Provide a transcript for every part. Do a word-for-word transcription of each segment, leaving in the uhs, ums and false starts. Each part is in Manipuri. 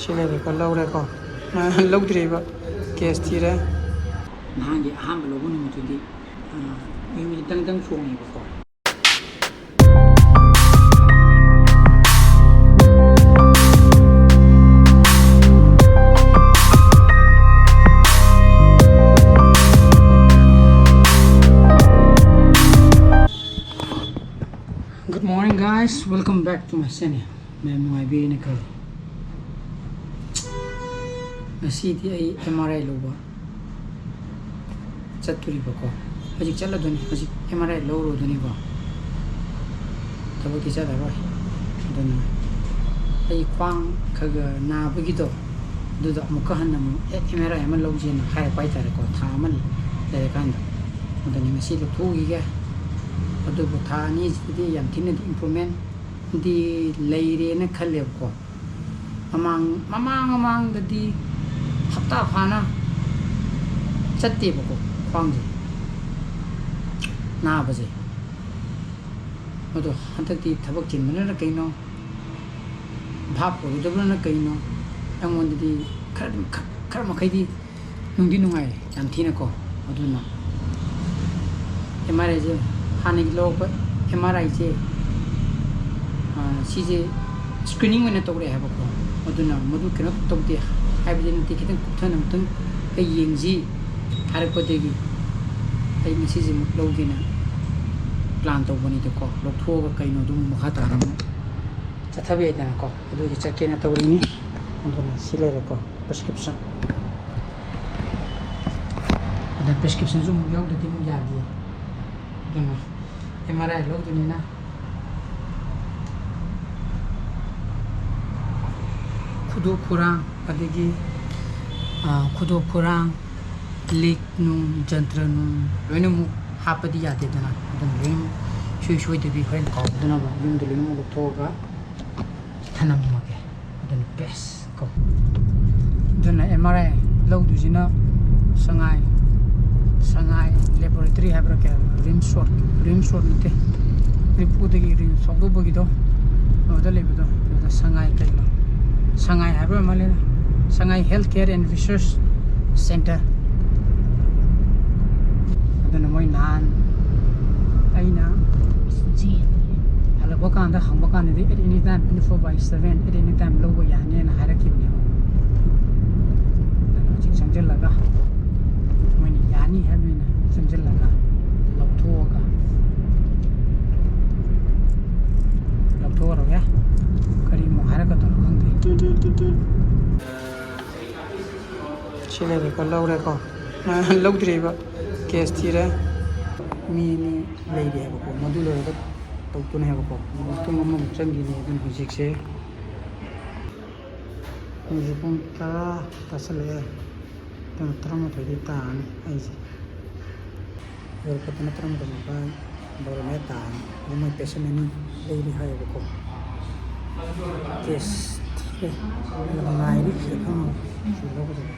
ꯁꯤ ꯂꯩꯔꯦꯀꯣ, ꯂꯧꯔꯦꯀꯣ꯫ ꯂꯧꯗ꯭ꯔꯤꯕ, ꯀꯦꯁ ꯊꯤꯔꯦ꯫ ꯅꯍꯥꯟꯒꯤ ꯑꯍꯥꯟꯕ ꯂꯧꯕ ꯅꯨꯃꯤꯠꯇꯨꯗꯤ, ꯑ, ꯃꯤꯍꯨꯟꯁꯦ ꯗꯪ ꯗꯪ ꯆꯣꯡꯉꯦꯕꯀꯣ꯫ Good morning, guys. Welcome back to my channel. ꯃꯌꯥꯝ ꯅꯨꯡꯉꯥꯏꯕꯤꯔꯤꯅ ꯈꯜꯂꯤ꯫ ꯉꯁꯤꯗꯤ ꯑꯩ ꯑꯦꯝ ꯑꯥꯔ ꯑꯥꯏ ꯂꯧꯕ ꯆꯠꯇꯣꯔꯤꯕꯀꯣ꯫ ꯍꯧꯖꯤꯛ ꯆꯠꯂꯗꯣꯏꯅꯤ, ꯍꯧꯖꯤꯛ ꯑꯦꯝ ꯑꯥꯔ ꯑꯥꯏ ꯂꯧꯔꯨꯗꯣꯏꯅꯤꯀꯣ꯫ ꯊꯕꯛꯇꯤ ꯆꯠꯂꯔꯣꯏ꯫ ꯑꯗꯨꯅ ꯑꯩ ꯈ꯭ꯋꯥꯡ ꯈꯔ ꯈꯔ ꯅꯥꯕꯒꯤꯗꯣ, ꯑꯗꯨꯗ ꯑꯃꯨꯛꯀ ꯍꯟꯅ ꯑꯃꯨꯛ ꯑꯦ ꯑꯦꯝ ꯑꯥꯔ ꯑꯥꯏ ꯑꯃ ꯂꯧꯁꯦꯅ ꯍꯥꯏꯔꯛꯄ ꯍꯥꯏꯇꯥꯔꯦꯀꯣ꯫ ꯊꯥ ꯑꯃ ꯂꯩꯔꯀꯥꯟꯗ꯫ ꯑꯗꯨꯅ ꯉꯁꯤ ꯂꯧꯊꯣꯛꯎꯈꯤꯒꯦ꯫ ꯑꯗꯨꯕꯨ ꯊꯥ ꯑꯅꯤꯁꯤꯗꯗꯤ ꯌꯥꯝ ꯊꯤꯅꯗꯤ ꯏꯝꯄ꯭ꯔꯨꯚꯃꯦꯟ ꯗꯤ ꯂꯩꯔꯦꯅ ꯈꯜꯂꯦꯕꯀꯣ꯫ ꯃꯃꯥꯡ, ꯃꯃꯥꯡ ꯃꯃꯥꯡꯗꯗꯤ ꯍꯞꯇꯥ ꯐꯥꯅ ꯆꯠꯇꯦꯕꯀꯣ, ꯈ꯭ꯋꯥꯡꯁꯦ ꯅꯥꯕꯁꯦ꯫ ꯑꯗꯣ ꯍꯟꯗꯛꯇꯤ ꯊꯕꯛ ꯆꯤꯟꯕꯅꯔ ꯀꯩꯅꯣ, ꯚꯥꯞ ꯑꯣꯏꯔꯨꯗꯕꯅꯔ ꯀꯩꯅꯣ, ꯑꯩꯉꯣꯟꯗꯗꯤ ꯈꯔ, ꯈꯔ ꯃꯈꯩꯗꯤ ꯅꯨꯡꯗꯤ ꯅꯨꯡꯉꯥꯏꯔꯦ ꯌꯥꯝ ꯊꯤꯅꯀꯣ꯫ ꯑꯗꯨꯅ ꯑꯦꯝ ꯑꯥꯔ ꯑꯥꯏꯁꯦ, ꯍꯥꯟꯅꯒꯤ ꯂꯧꯔꯛꯄ ꯑꯦꯝ ꯑꯥꯔ ꯑꯥꯏꯁꯦ, ꯑ, ꯁꯤꯁꯦ ꯁ꯭ꯀ꯭ꯔꯤꯅꯤꯡ ꯑꯣꯏꯅ ꯇꯧꯔꯛꯑꯦ ꯍꯥꯏꯕꯀꯣ꯫ ꯑꯗꯨꯅ ꯃꯗꯨ ꯀꯩꯅꯣ ꯇꯧꯗꯦ ꯍꯥꯏꯕꯗꯤ ꯅꯠꯇꯦ, ꯈꯤꯇꯪ ꯀꯨꯞꯊꯅ ꯑꯃꯨꯛꯇꯪ ꯑꯩ ꯌꯦꯡꯁꯤ ꯍꯥꯏꯔꯛꯄꯗꯒꯤ ꯑꯩ ꯉꯁꯤꯁꯦ ꯑꯃꯨꯛ ꯂꯧꯒꯦꯅ ꯄ꯭ꯂꯥꯟ ꯇꯧꯕꯅꯤꯗꯀꯣ꯫ ꯂꯧꯊꯣꯛꯑꯒ ꯀꯩꯅꯣ ꯑꯗꯨꯝ ꯃꯈꯥ ꯇꯥꯅ ꯑꯃꯨꯛ ꯆꯠꯊꯕ ꯌꯥꯏꯗꯅꯀꯣ꯫ ꯑꯗꯨꯒꯤ ꯆꯠꯀꯦꯅ ꯇꯧꯔꯤꯅꯤ꯫ ꯑꯗꯨꯅ ꯁꯤ ꯂꯩꯔꯦꯀꯣ, ꯄ꯭ꯔꯦꯁꯀ꯭ꯔꯤꯞꯁꯟ꯫ ꯑꯗ ꯄ꯭ꯔꯦꯁꯀ꯭ꯔꯤꯞꯁꯟꯁꯨ ꯑꯃꯨꯛ ꯌꯥꯎꯗ꯭ꯔꯗꯤ ꯑꯃꯨꯛ ꯌꯥꯗꯦ꯫ ꯑꯗꯨꯅ ꯑꯦꯝ ꯑꯥꯔ ꯑꯥꯏ ꯂꯧꯗꯣꯏꯅꯤꯅ ꯈꯨꯗꯣꯞ ꯈꯨꯔꯥꯡ, ꯑꯗꯒꯤ, ꯑ, ꯈꯨꯗꯣꯞ ꯈꯨꯔꯥꯡ, ꯂꯤꯛ ꯅꯨꯡ, ꯖꯟꯇ꯭ꯔ ꯅꯨꯡ ꯂꯣꯏꯅꯃꯛ ꯍꯥꯞꯄꯗꯤ ꯌꯥꯗꯦꯗꯅ꯫ ꯑꯗꯨꯅ ꯂꯣꯏꯅꯃꯛ ꯁꯨꯡꯁꯣꯏ ꯁꯣꯏꯗꯕꯤ ꯍꯣꯔꯦꯟ ꯀꯥꯎꯗꯅꯕ ꯌꯨꯝꯗ ꯂꯣꯏꯅꯃꯛ ꯂꯧꯊꯣꯛꯑꯒ ꯊꯅꯝꯃꯒꯦ꯫ ꯑꯗꯨꯅ ꯕꯦꯁ ꯀꯣ꯫ ꯑꯗꯨꯅ ꯑꯦꯝ ꯑꯥꯔ ꯑꯥꯏ ꯂꯧꯗꯣꯏꯁꯤꯅ ꯁꯉꯥꯏ, ꯁꯉꯥꯏ ꯂꯦꯕꯣꯔꯦꯇꯔꯤ ꯍꯥꯏꯕ꯭ꯔꯥ, ꯀꯩ ꯍꯥꯏꯕ꯭ꯔꯥ, ꯔꯤꯝꯁ ꯔꯣꯗ, ꯔꯤꯝꯁ ꯔꯣꯗ ꯅꯠꯇꯦ, ꯎꯔꯤꯄꯣꯛꯇꯒꯤ ꯔꯤꯝꯁ ꯐꯥꯎꯗꯣꯛꯄꯒꯤꯗꯣ, ꯑꯗꯨꯗ ꯂꯩꯕꯗꯣ, ꯑꯗꯨꯗ ꯁꯉꯥꯏ ꯀꯩꯅꯣ, ꯁꯉꯥꯏ ꯍꯥꯏꯕ ꯑꯃ ꯂꯩꯔꯦ, ꯁꯉꯥꯏ Health Care and Research Center꯫ ꯑꯗꯨꯅ ꯃꯣꯏ ꯅꯍꯥꯟ ꯑꯩꯅ ꯍꯜꯂꯛꯄ ꯀꯥꯟꯗ ꯍꯪꯕ ꯀꯥꯟꯗꯗꯤ at any time twenty four by seven, at any time ꯂꯧꯕ ꯌꯥꯅꯤꯅ ꯍꯥꯏꯔꯛꯈꯤꯕꯅꯦꯕ꯫ ꯑꯗꯨꯅ ꯍꯧꯖꯤꯛ ꯆꯪꯁꯤꯜꯂꯒ ꯃꯣꯏꯅ ꯌꯥꯅꯤ ꯍꯥꯏꯕꯅꯤꯅ ꯆꯪꯁꯤꯜꯂꯒ ꯂꯧꯊꯣꯛꯑꯒ ꯂꯧꯊꯣꯛꯑꯔꯣꯏꯒꯦ꯫ ꯀꯔꯤ ꯑꯃꯨꯛ ꯍꯥꯏꯔꯛꯀꯗꯣꯏꯅꯣ ꯈꯪꯗꯦ꯫ ꯁꯤꯅꯦꯕꯀꯣ, ꯂꯧꯔꯦꯀꯣ꯫ ꯂꯧꯗ꯭ꯔꯤꯕ꯫ ꯀꯦꯁ ꯊꯤꯔꯦ꯫ ꯃꯤ ꯑꯅꯤ ꯂꯩꯔꯤ ꯍꯥꯏꯕꯀꯣ, ꯃꯗꯨ ꯂꯣꯏꯔꯒ ꯇꯧꯗꯣꯏꯅꯦ ꯍꯥꯏꯕꯀꯣ꯫ ꯄꯨꯡ ꯑꯃꯃꯨꯛ ꯆꯪꯈꯤꯅꯤ꯫ ꯑꯗꯨꯅ ꯍꯧꯖꯤꯛꯁꯦ, ꯍꯧꯖꯤꯛ ꯄꯨꯡ ꯇꯔꯥ ꯇꯥꯁꯜꯂꯛꯑꯦ꯫ ꯄꯨꯡ ꯇꯔꯥꯃꯥꯊꯣꯏꯗꯤ ꯇꯥꯔꯅꯤ ꯑꯩꯁꯦ꯫ ꯌꯧꯔꯛꯄꯗꯅ ꯇꯔꯥꯃꯥꯊꯣꯏ ꯃꯈꯥꯏ, ꯕꯥꯔꯣ ꯃꯌꯥ ꯇꯥꯔꯅꯤ꯫ ꯑꯗꯨ ꯃꯣꯏ ꯄꯦꯁꯦꯟ ꯑꯅꯤ ꯂꯩꯔꯤ ꯍꯥꯏꯌꯦꯕꯀꯣ꯫ ꯀꯦꯁ ꯊꯤꯔꯦ꯫ ꯑꯗꯨꯒ ꯉꯥꯏꯔꯤ ꯁꯤꯗ ꯐꯝꯃꯒ꯫ ꯁꯤ ꯂꯧꯒꯗꯕ꯫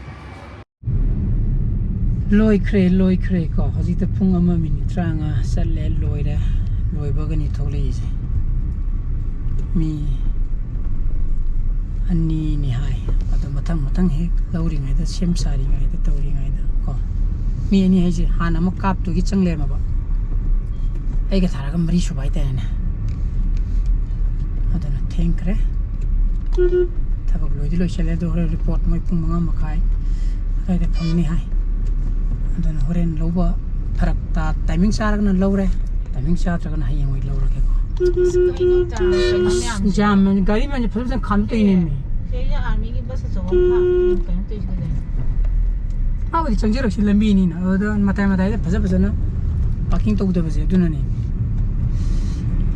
ꯂꯣꯏꯈ꯭ꯔꯦ, ꯂꯣꯏꯈ꯭ꯔꯦ ꯀꯣ꯫ ꯍꯧꯖꯤꯛꯇ ꯄꯨꯡ ꯑꯃ ꯃꯤꯅꯤꯠ ꯇꯔꯥꯃꯉꯥ ꯆꯠꯂꯦ, ꯂꯣꯏꯔꯦ꯫ ꯂꯣꯏꯕꯒꯅꯤ ꯊꯣꯛꯂꯛꯏꯁꯦ꯫ ꯃꯤ ꯑꯅꯤꯅꯤ ꯍꯥꯏ꯫ ꯑꯗꯣ ꯃꯊꯪ ꯃꯊꯪ ꯍꯦꯛ ꯂꯧꯔꯤꯉꯩꯗ, ꯁꯦꯝ ꯁꯥꯔꯤꯉꯩꯗ, ꯇꯧꯔꯤꯉꯩꯗ ꯀꯣ, ꯃꯤ ꯑꯅꯤ ꯍꯥꯏꯁꯦ ꯍꯥꯟꯅ ꯑꯃ ꯀꯥꯞꯇꯨꯒꯤ ꯆꯪ ꯂꯩꯔꯝꯃꯕ꯫ ꯑꯩꯒ ꯊꯥꯔꯒ ꯃꯔꯤ ꯁꯨꯕ ꯍꯥꯏꯇꯥꯔꯦꯅꯦ꯫ ꯑꯗꯨꯅ ꯊꯦꯡꯈ꯭ꯔꯦ꯫ ꯊꯕꯛ ꯂꯣꯏꯗꯤ ꯂꯣꯏꯁꯤꯜꯂꯦ, ꯑꯗꯣ ꯍꯣꯔꯦꯟ ꯔꯤꯄꯣꯔꯠ ꯃꯣꯏ ꯄꯨꯡ ꯃꯉꯥ ꯃꯈꯥꯏ ꯑꯗꯨꯋꯥꯏꯗ ꯐꯪꯅꯤ ꯍꯥꯏ꯫ ꯑꯗꯨꯅ ꯍꯣꯔꯦꯟ ꯂꯧꯕ ꯐꯔꯛ ꯇꯥ-, ꯇꯥꯏꯃꯤꯡ ꯆꯥꯔꯒꯅ ꯂꯧꯔꯦ, ꯇꯥꯏꯃꯤꯡ ꯆꯥꯗ꯭ꯔꯒꯅ ꯍꯌꯦꯡ ꯑꯣꯏ ꯂꯧꯔꯒꯦꯀꯣ꯫ ꯑꯁ, ꯀꯩꯅꯣ ꯖꯥꯝ ꯃꯌꯥꯝꯁꯦ꯫ ꯑꯁ, ꯖꯥꯝ ꯃꯌꯥꯝꯁꯦ, ꯒꯥꯔꯤ ꯃꯌꯥꯝꯁꯦ ꯐꯖ ꯐꯖꯅ ꯈꯥꯝꯗꯣꯛꯏꯅꯦꯃꯤ꯫ ꯁꯤꯗꯩꯗ ꯑꯥꯔꯃꯤꯒꯤ ꯕꯁ ꯑꯆꯧꯕ ꯑꯃ ꯈꯥꯝ-, ꯀꯩꯅꯣ ꯇꯧꯔꯤꯁꯤꯗꯤ꯫ ꯃꯥꯕꯨꯗꯤ ꯆꯪꯖꯔꯛꯁꯤ ꯂꯝꯕꯤꯅꯤꯅ, ꯑꯗꯨꯗ ꯃꯇꯥꯏ ꯃꯇꯥꯏꯗ ꯐꯖ ꯐꯖꯅ ꯄꯥꯔꯀꯤꯡ ꯇꯧꯗꯕꯁꯦ ꯑꯗꯨꯅꯅꯦ꯫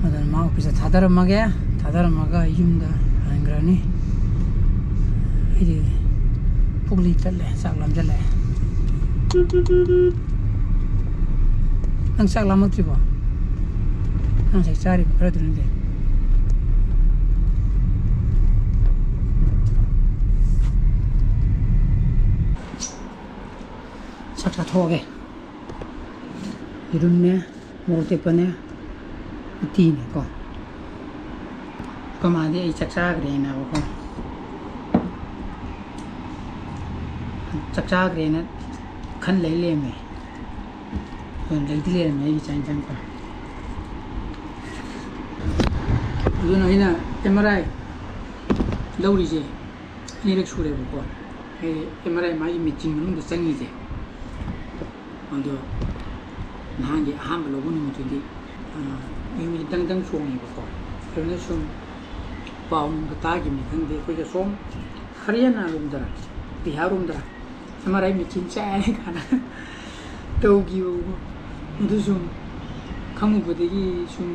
ꯑꯗꯨꯅ ꯃꯥ ꯑꯣꯐꯤꯁꯇ ꯊꯥꯗꯔꯝꯃꯒꯦ, ꯊꯥꯗꯔꯝꯃꯒ ꯌꯨꯝꯗ ꯍꯟꯈ꯭ꯔꯅꯤ꯫ ꯑꯩꯗꯤ ꯄꯨꯛꯂꯤ ꯇꯠꯂꯦ, ꯆꯥꯛ ꯂꯥꯝꯖꯜꯂꯛꯑꯦ꯫ ꯅꯪ ꯆꯥꯛ ꯂꯥꯝꯃꯛꯇ꯭ꯔꯤꯕꯣ? ꯅꯪ ꯉꯁꯥꯏ ꯆꯥꯔꯤꯕ ꯈꯔꯗꯨꯅꯗꯤ꯫ ꯆꯥꯛ ꯆꯥꯊꯣꯛꯑꯒꯦ꯫ ꯌꯦꯔꯨꯝꯅꯦ, ꯃꯣꯔꯣꯛ ꯑꯇꯦꯛꯄꯅꯦ, ꯎꯇꯤꯅꯦꯀꯣ꯫ ꯑꯩꯈꯣꯏ ꯃꯥꯗꯤ ꯑꯩ ꯆꯥꯛ ꯆꯥꯈ꯭ꯔꯦꯅꯕꯀꯣ꯫ ꯆꯥꯛ ꯆꯥꯈ꯭ꯔꯦꯅ ꯈꯟ ꯂꯩ ꯂꯩꯔꯝꯃꯦ꯫ ꯑꯗꯨꯅ ꯂꯩꯗꯤ ꯂꯩꯔꯝꯃꯦ ꯑꯩꯒꯤ ꯆꯥꯛ ꯏꯟꯁꯥꯡ ꯈꯔ꯫ ꯑꯗꯨꯅ ꯑꯩꯅ ꯑꯦꯝ ꯑꯥꯔ ꯑꯥꯏ ꯂꯧꯔꯤꯁꯦ ꯑꯅꯤꯔꯛ ꯁꯨꯔꯦꯕꯀꯣ꯫ ꯍꯥꯏꯗꯤ ꯑꯦꯝ ꯑꯥꯔ ꯑꯥꯏ ꯃꯥꯒꯤ ꯃꯦꯆꯤꯟ ꯃꯅꯨꯡꯗ ꯆꯪꯉꯤꯁꯦ꯫ ꯑꯗꯣ ꯅꯍꯥꯟꯒꯤ ꯑꯍꯥꯟꯕ ꯂꯧꯕ ꯅꯨꯃꯤꯠꯇꯨꯗꯤ, ꯑ, ꯌꯨꯝꯁꯦ ꯗꯪ ꯗꯪ ꯆꯣꯡꯉꯦꯕꯀꯣ꯫ ꯑꯗꯨꯅ ꯁꯨꯝ ꯄꯥꯎ ꯅꯨꯡꯒ ꯇꯥꯈꯤꯕꯅꯤ ꯈꯪꯗꯦ, ꯑꯩꯈꯣꯏꯒ ꯁꯣꯝ ꯍꯔꯤꯌꯥꯅꯥ ꯔꯣꯝꯗꯔ, ꯕꯤꯍꯥꯔ ꯔꯣꯝꯗꯔ ꯑꯦꯝ ꯑꯥꯔ ꯑꯥꯏ ꯃꯦꯆꯤꯟ ꯆꯥꯏ ꯀꯥꯏꯅ ꯇꯧꯈꯤꯕꯀꯣ꯫ ꯑꯗꯨ ꯁꯨꯝ ꯈꯪꯉꯨꯕꯗꯒꯤ ꯁꯨꯝ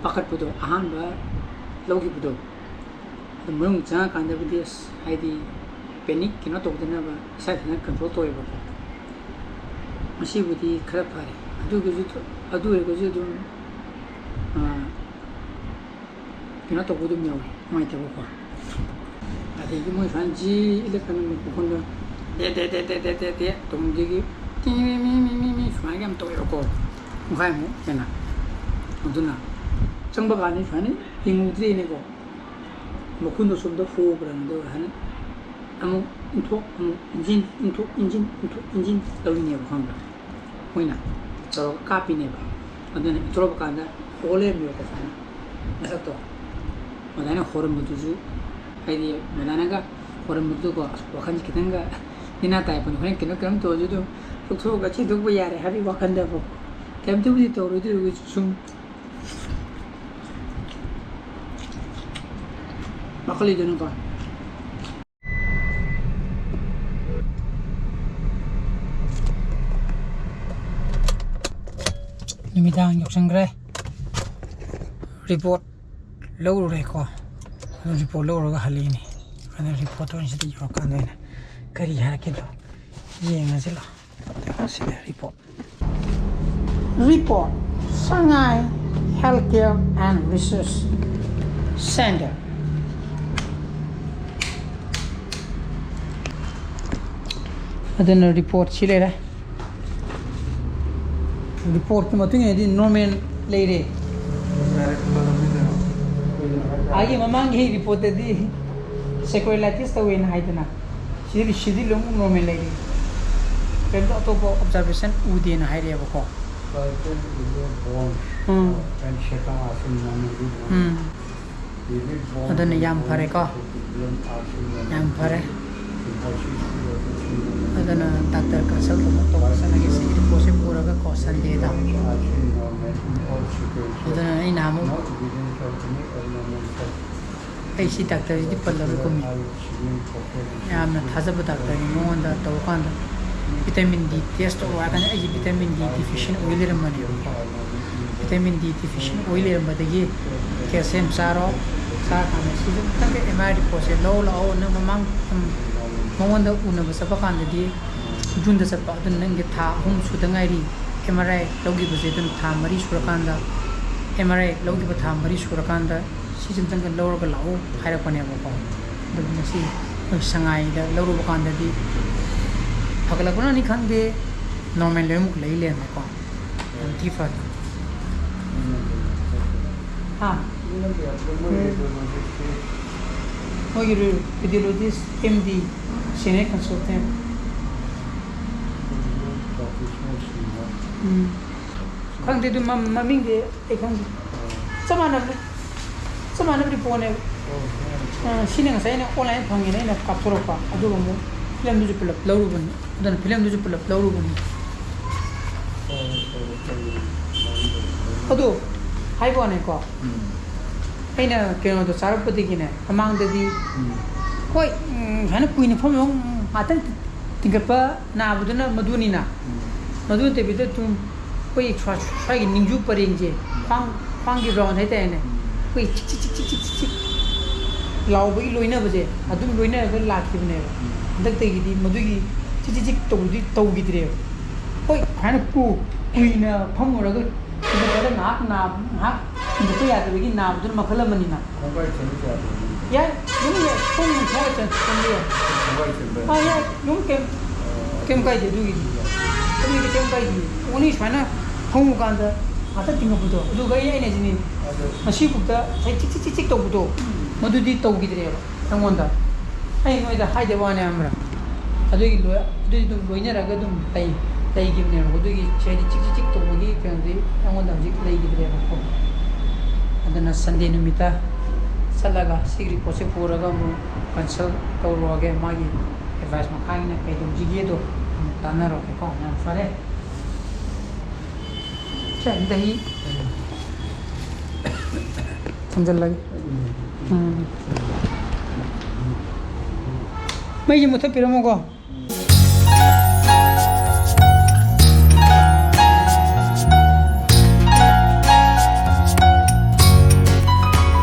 ꯄꯥꯈꯠꯄꯗꯣ, ꯑꯍꯥꯟꯕ ꯂꯧꯈꯤꯕꯗꯣ꯫ ꯑꯗꯨ ꯃꯅꯨꯡ ꯆꯪꯉꯀꯥꯟꯗꯕꯨꯗꯤ, ꯑꯁ, ꯍꯥꯏꯗꯤ, ꯄꯦꯅꯤꯛ ꯀꯩꯅꯣ ꯇꯧꯗꯅꯕ ꯏꯁꯥ ꯏꯊꯟꯇ ꯀꯟꯇ꯭ꯔꯣꯜ ꯇꯧꯋꯦꯕꯀꯣ꯫ ꯉꯁꯤꯕꯨꯗꯤ ꯈꯔ ꯐꯔꯦ꯫ ꯑꯗꯨꯒꯤꯁꯨ, ꯑꯗꯨ ꯑꯣꯏꯔꯒꯁꯨ ꯑꯗꯨꯝ, ꯑꯥ, ꯀꯩꯅꯣ ꯇꯧꯕ ꯑꯗꯨꯝ ꯌꯥꯎꯋꯤ, ꯅꯨꯡꯉꯥꯏꯇꯕꯀꯣ꯫ ꯑꯗꯒꯤ ꯃꯣꯏ ꯁꯨꯃꯥꯏꯅ ꯖꯤ ꯏꯜꯂꯀꯥꯟꯗ ꯃꯣꯏ ꯃꯈꯣꯟꯗꯣ ꯗꯦ ꯗꯦ ꯗꯦ ꯇꯧꯕꯗꯒꯤ ꯇꯤ ꯃꯤ ꯃꯤ ꯃꯤ ꯃꯤ ꯃꯤ ꯁꯨꯃꯥꯏꯅ ꯌꯥꯝ ꯇꯧꯋꯦꯕꯀꯣ, ꯄꯨꯡꯈꯥꯏꯃꯨꯛ ꯍꯦꯟꯅ꯫ ꯑꯗꯨꯅ ꯆꯪꯕ ꯀꯥꯟꯗ ꯁꯨꯃꯥꯏꯅ ꯌꯦꯡꯉꯨꯗ꯭ꯔꯦꯅꯦꯀꯣ꯫ ꯃꯈꯨꯟꯗꯣ ꯁꯣꯝꯗ ꯍꯣꯕ꯭ꯔꯥ, ꯑꯗꯨꯒ ꯍꯥꯏꯅ ꯑꯃꯨꯛ ꯏꯟꯊꯣꯛ, ꯑꯃꯨꯛ ꯏꯟꯖꯤꯟ, ꯏꯟꯊꯣꯛ ꯏꯟꯖꯤꯟ, ꯏꯟꯊꯣꯛ ꯏꯟꯖꯤꯟ ꯇꯧꯔꯤꯅꯦꯕ, ꯈꯪꯕ꯭ꯔꯥ? ꯃꯣꯏꯅ ꯇꯧꯔꯒ ꯀꯥꯞꯄꯤꯅꯦꯕ꯫ ꯑꯗꯨꯅ ꯏꯟꯊꯣꯔꯛꯄ ꯀꯥꯟꯗ ꯍꯣ ꯂꯩꯔꯝꯃꯦꯕꯀꯣ, ꯁꯨꯃꯥꯏꯅ ꯃꯁꯛꯇꯣ꯫ ꯑꯗꯨꯃꯥꯏꯅ ꯍꯣꯔꯝꯕꯗꯨꯁꯨ, ꯍꯥꯏꯗꯤ ꯃꯗꯥꯅꯒ ꯍꯣꯔꯝꯕꯗꯨꯀꯣ, ꯑꯁ, ꯋꯥꯈꯜꯁꯦ ꯈꯤꯇꯪꯒ ꯅꯦꯅꯥ ꯇꯥꯏ ꯄꯣꯠꯅꯤ꯫ ꯍꯣꯔꯦꯟ ꯀꯩꯅꯣ ꯀꯩꯅꯣꯝ ꯇꯧꯔꯁꯨ ꯑꯗꯨꯝ ꯂꯧꯊꯣꯛꯑꯒ ꯆꯦꯟꯊꯣꯛꯄ ꯌꯥꯔꯦ ꯍꯥꯏꯕꯒꯤ ꯋꯥꯈꯜꯗꯕꯀꯣ꯫ ꯀꯩꯝꯇꯕꯨꯗꯤ ꯇꯧꯔꯣꯏ, ꯑꯗꯨ ꯑꯣꯏꯔꯒꯁꯨ ꯁꯨꯝ ꯄꯥꯈꯠꯂꯤꯗꯅꯀꯣ꯫ ꯅꯨꯃꯤꯗꯥꯡ ꯌꯧꯁꯟꯈ꯭ꯔꯦ꯫ ꯔꯤꯄꯣꯔꯠ ꯂꯧꯔꯨꯔꯦꯀꯣ꯫ ꯑꯗꯨ ꯔꯤꯄꯣꯔꯠ ꯂꯧꯔꯒ ꯍꯜꯂꯛꯏꯅꯦ꯫ ꯑꯗꯨ ꯔꯤꯄꯣꯔꯠꯇꯣ ꯑꯣꯏꯅ ꯁꯤꯗ ꯌꯧꯔꯀꯥꯟꯗ ꯑꯣꯏꯅ ꯀꯔꯤ ꯍꯥꯏꯔꯛꯀꯦꯗꯣ ꯌꯦꯡꯉꯁꯤ ꯂꯥꯎ꯫ ꯁꯤꯗ report. Report, Shanghai Healthcare and Research Center꯫ ꯑꯗꯨꯅ ꯔꯤꯄꯣꯔꯠ ꯁꯤ ꯂꯩꯔꯦ꯫ ꯔꯤꯄꯣꯔꯠꯀꯤ ꯃꯇꯨꯡ ꯏꯟꯅꯗꯤ ꯅꯣꯔꯃꯦꯜ ꯂꯩꯔꯦ꯫ ꯑꯥꯒꯤ ꯃꯃꯥꯡꯒꯤ ꯔꯤꯄꯣꯔꯠꯇꯗꯤ ꯁꯦꯀ꯭ꯔꯦꯂꯥꯏꯇꯤꯁ ꯇꯧꯋꯦꯅ ꯍꯥꯏꯗꯅ, ꯁꯤꯗꯤ, ꯁꯤꯗꯤ ꯂꯣꯏꯅꯃꯛ ꯅꯣꯔꯃꯦꯜ ꯂꯩꯔꯤ꯫ ꯀꯔꯤꯝꯇ ꯑꯇꯣꯞꯄ ꯑꯣꯕꯖꯥꯔꯕꯦꯁꯟ ꯎꯗꯦꯅ ꯍꯥꯏꯔꯛꯑꯦꯕꯀꯣ꯫ ꯎꯝ꯫ ꯑꯗꯨꯅ ꯌꯥꯝ ꯐꯔꯦꯀꯣ꯫ ꯌꯥꯝ ꯐꯔꯦ꯫ ꯑꯗꯨꯅ ꯗꯥꯛꯇꯔ ꯀꯟꯁꯜ ꯇꯧꯕ, ꯇꯧꯕ ꯆꯠꯂꯒꯦ꯫ ꯁꯤꯒꯤ ꯔꯤꯄꯣꯔꯠꯁꯦ ꯄꯨꯔꯒ ꯀꯣ, ꯁꯟꯗꯦꯗ꯫ ꯑꯗꯨꯅ ꯑꯩ ꯅꯍꯥꯟꯃꯨꯛ ꯑꯩ ꯁꯤ ꯗꯥꯛꯇꯔꯁꯤꯗꯤ ꯄꯜꯂꯔꯣꯏ ꯀꯨꯝꯃꯤ꯫ ꯌꯥꯝꯅ ꯊꯥꯖꯕ ꯗꯥꯛꯇꯔꯅꯤ꯫ ꯃꯉꯣꯟꯗ ꯇꯧꯔꯀꯥꯟꯗ ꯚꯤꯇꯥꯃꯤꯟ ꯗꯤ ꯇꯦꯁ ꯇꯧꯔꯣ ꯍꯥꯏꯔ ꯀꯥꯟꯗ ꯑꯩꯁꯦ ꯚꯤꯇꯥꯃꯤꯟ ꯗꯤ ꯗꯤꯐꯤꯁꯤꯌꯦꯟ ꯑꯣꯏ ꯂꯩꯔꯝꯕꯅꯦꯕꯀꯣ꯫ ꯚꯤꯇꯥꯃꯤꯟ ꯗꯤ ꯗꯤꯐꯤꯁꯤꯌꯦꯟ ꯑꯣꯏ ꯂꯩꯔꯝꯕꯗꯒꯤ ꯀꯦꯜꯁꯤꯌꯝ ꯆꯥꯔꯣ꯫ ꯆꯥꯔꯀꯥꯟꯗ ꯁꯤꯁꯦ ꯑꯃꯨꯛꯇꯪꯒ ꯑꯦꯝ ꯑꯥꯏ ꯔꯤꯄꯣꯔꯠꯁꯦ ꯂꯧ ꯂꯥꯛꯑꯣ꯫ ꯅꯪ ꯃꯃꯥꯡ, ꯎꯝ, ꯃꯉꯣꯟꯗ ꯎꯅꯕ ꯆꯠꯄ ꯀꯥꯟꯗꯗꯤ ꯖꯨꯟꯗ ꯆꯠꯄ, ꯑꯗꯨꯅ ꯅꯪꯒꯤ ꯊꯥ ꯑꯍꯨꯝ ꯁꯨꯗ ꯉꯥꯏꯔꯤ꯫ ꯑꯦꯝ ꯑꯥꯔ ꯑꯥꯏ ꯂꯧꯈꯤꯕꯁꯦ ꯑꯗꯨꯝ ꯊꯥ ꯃꯔꯤ ꯁꯨꯔꯀꯥꯟꯗ, ꯑꯦꯝ ꯑꯥꯔ ꯑꯥꯏ ꯂꯧꯈꯤꯕ ꯊꯥ ꯃꯔꯤ ꯁꯨꯔꯀꯥꯟꯗ ꯁꯤꯁꯦ ꯑꯝꯇꯪꯒ ꯂꯧꯔꯒ ꯂꯥꯛꯎ ꯍꯥꯏꯔꯛꯄꯅꯦꯕꯀꯣ꯫ ꯑꯗꯨꯕꯨ ꯉꯁꯤ ꯑꯩꯈꯣꯏ ꯁꯉꯥꯏꯗ ꯂꯧꯔꯨꯕ ꯀꯥꯟꯗꯗꯤ ꯐꯒꯠꯂꯛꯄꯅꯅꯤ ꯈꯪꯗꯦ, ꯅꯣꯔꯃꯦꯜ ꯂꯣꯏꯅꯃꯛ ꯂꯩ ꯂꯩꯔꯝꯃꯦꯀꯣ꯫ ꯌꯥꯝ ꯊꯤ ꯐꯔꯦ꯫ ꯍꯥ? ꯃꯣꯏꯒꯤ ꯔꯦꯗꯤꯑꯣꯂꯣꯖꯤꯁ ꯑꯦꯝ ꯗꯤ, ꯁꯦꯅꯤꯌꯔ ꯀꯟꯁꯜꯇꯦꯟ꯫ ꯎꯝ꯫ ꯈꯪꯗꯦ, ꯑꯗꯨ ꯃ-, ꯃꯃꯤꯡꯗꯤ ꯑꯩ ꯈꯪꯗꯦ꯫ ꯆꯞ ꯃꯥꯟꯅꯕꯅꯦ꯫ ꯆꯞ ꯃꯥꯟꯅꯕ ꯔꯤꯄꯣꯔꯠꯅꯦꯕ꯫ ꯑ, ꯁꯤꯅ ꯉꯁꯥꯏ ꯑꯩꯅ ꯑꯣꯟꯂꯥꯏꯟ ꯐꯪꯉꯦꯅ ꯑꯩꯅ ꯀꯥꯞꯊꯣꯔꯛꯄ꯫ ꯑꯗꯨꯒ ꯑꯃꯨꯛ ꯐꯤꯂꯝꯗꯨꯁꯨ ꯄꯨꯂꯞ ꯂꯧꯔꯨꯕꯅꯤ꯫ ꯑꯗꯨꯅ ꯐꯤꯂꯝꯗꯨꯁꯨ ꯄꯨꯂꯞ ꯂꯧꯔꯨꯕꯅꯤ꯫ ꯑꯗꯣ ꯍꯥꯏꯕ ꯋꯥꯅꯤꯀꯣ, ꯎꯝ꯫ ꯑꯩꯅ ꯀꯩꯅꯣꯗꯣ ꯆꯥꯔꯛꯄꯗꯒꯤꯅꯦ, ꯃꯃꯥꯡꯗꯗꯤ, ꯎꯝ꯫ ꯍꯣꯏ, ꯎꯝ, ꯁꯨꯃꯥꯏꯅ ꯀꯨꯏꯅ ꯐꯝꯃꯒ, ꯎꯝ, ꯉꯥꯛꯇꯪ ꯇꯤꯡꯈꯠꯄ ꯅꯥꯕꯗꯨꯅ ꯃꯗꯨꯅꯤꯅ꯫ ꯎꯝ꯫ ꯃꯗꯨ ꯅꯠꯇꯕꯤꯗ ꯑꯗꯨꯝ ꯑꯩꯈꯣꯏ ꯁ꯭ꯋꯥ-, ꯁ꯭ꯋꯥꯏꯒꯤ ꯅꯤꯡꯖꯨ ꯄꯔꯦꯡꯁꯦ, ꯎꯝ꯫ ꯈ꯭ꯋꯥꯡ, ꯈ꯭ꯋꯥꯡꯒꯤ ꯔꯥꯎꯟ ꯍꯥꯏꯇꯥꯔꯦꯅꯦ꯫ ꯎꯝ꯫ ꯑꯩꯈꯣꯏ ꯆꯤꯛ ꯆꯤꯛ ꯆꯤꯛ ꯆꯤꯛ ꯆꯤꯛ ꯆꯤꯛ ꯂꯥꯎꯕꯒꯤ ꯂꯣꯏꯅꯕꯁꯦ ꯑꯗꯨꯝ ꯂꯣꯏꯅꯔꯒ ꯂꯥꯛꯈꯤꯕꯅꯦꯕ꯫ ꯎꯝ꯫ ꯍꯟꯗꯛꯇꯒꯤꯗꯤ ꯃꯗꯨꯒꯤ ꯆꯤꯛ ꯆꯤꯛ ꯆꯤꯛ ꯇꯧꯕꯗꯤ ꯇꯧꯈꯤꯗ꯭ꯔꯦꯕ꯫ ꯍꯣꯏ, ꯁꯨꯃꯥꯏꯅ ꯀꯨ-, ꯀꯨꯏꯅ ꯐꯝꯃꯨꯔꯒ ꯇꯤꯡꯈꯠꯄꯗ ꯉꯥꯏꯍꯥꯛ ꯅꯥ-, ꯉꯥꯏꯍꯥꯛ ꯇꯤꯡꯈꯠꯄ ꯌꯥꯗꯕꯒꯤ ꯅꯥꯕꯗꯨꯅ ꯃꯈꯜ ꯑꯃꯅꯤꯅ꯫ ꯈꯣꯡꯕꯥꯏ ꯆꯟꯕ ꯌꯥꯗ꯭ꯔꯣ ꯅꯪ? ꯌꯥꯏ, ꯑꯗꯨꯝ ꯌꯥꯏ꯫ ꯈꯣꯡ ꯈꯣꯡꯕꯥꯏ ꯆꯟ-, ꯆꯟꯕ ꯌꯥꯏ꯫ ꯈꯣꯡꯕꯥꯏ ꯆꯟꯕ ꯌꯥꯏ꯫ ꯑꯥ, ꯌꯥꯏ, ꯑꯗꯨꯝ ꯀꯩꯝ, ꯑꯣ꯫ ꯀꯩꯝ ꯀꯥꯏꯗꯦ ꯑꯗꯨꯒꯤꯗꯤ꯫ ꯑꯗꯨꯒꯤꯗꯤ ꯀꯩꯝ ꯀꯥꯏꯗꯦ꯫ Only ꯁꯨꯃꯥꯏꯅ ꯐꯝꯃꯨꯀꯥꯟꯗ ꯉꯥꯛꯇꯪ ꯇꯤꯡꯉꯛꯄꯗꯣ, ꯑꯗꯨꯒ ꯑꯩ, ꯑꯩꯅ ꯍꯥꯏꯁꯤꯅꯤ, ꯑꯗꯨ ꯉꯁꯤꯐꯥꯎꯗ ꯉꯁꯥꯏ ꯆꯤꯛ ꯆꯤꯛ ꯆꯤꯛ ꯆꯤꯛ ꯇꯧꯕꯗꯣ, ꯎꯝ꯫ ꯃꯗꯨꯗꯤ ꯇꯧꯈꯤꯗ꯭ꯔꯦꯕ ꯑꯩꯉꯣꯟꯗ꯫ ꯑꯩ ꯅꯣꯏꯗ ꯍꯥꯏꯗꯕ ꯋꯥꯅꯦ, ꯈꯪꯕ꯭ꯔꯥ? ꯑꯗꯨꯒꯤ ꯂꯣꯏ-, ꯑꯗꯨꯗꯤ ꯑꯗꯨꯝ ꯂꯣꯏꯅꯔꯒ ꯑꯗꯨꯝ ꯂꯩ-, ꯂꯩꯈꯤꯕꯅꯦꯕꯀꯣ꯫ ꯑꯗꯨꯒꯤ ꯁꯤꯗꯤ ꯆꯤꯛ ꯆꯤꯛ ꯆꯤꯛ ꯇꯧꯕꯒꯤ ꯀꯩꯅꯣꯗꯤ ꯑꯩꯉꯣꯟꯗ ꯍꯧꯖꯤꯛ ꯂꯩꯈꯤꯗ꯭ꯔꯦꯕꯀꯣ꯫ ꯑꯗꯨꯅ ꯁꯟꯗꯦ ꯅꯨꯃꯤꯠꯇ ꯆꯠꯂꯒ ꯁꯤꯒꯤ ꯔꯤꯄꯣꯔꯠꯁꯦ ꯄꯨꯔꯒ ꯑꯃꯨꯛ ꯀꯟꯁꯜ ꯇꯧꯔꯨꯔꯒꯦ, ꯃꯥꯒꯤ ꯑꯦꯗꯚꯥꯏꯁ ꯃꯈꯥ ꯏꯟꯅ ꯀꯩꯗꯧꯁꯤꯒꯦꯗꯣ ꯑꯃꯨꯛ ꯇꯥꯟꯅꯔꯨꯔꯒꯦꯀꯣ꯫ ꯌꯥꯝ ꯐꯔꯦ꯫ ꯁꯦ, ꯗꯍꯤ ꯊꯝꯖꯤꯜꯂꯒꯦ꯫ ꯎꯝ꯫ ꯃꯩꯁꯦ ꯃꯨꯊꯠꯄꯤꯔꯝꯃꯣꯀꯣ꯫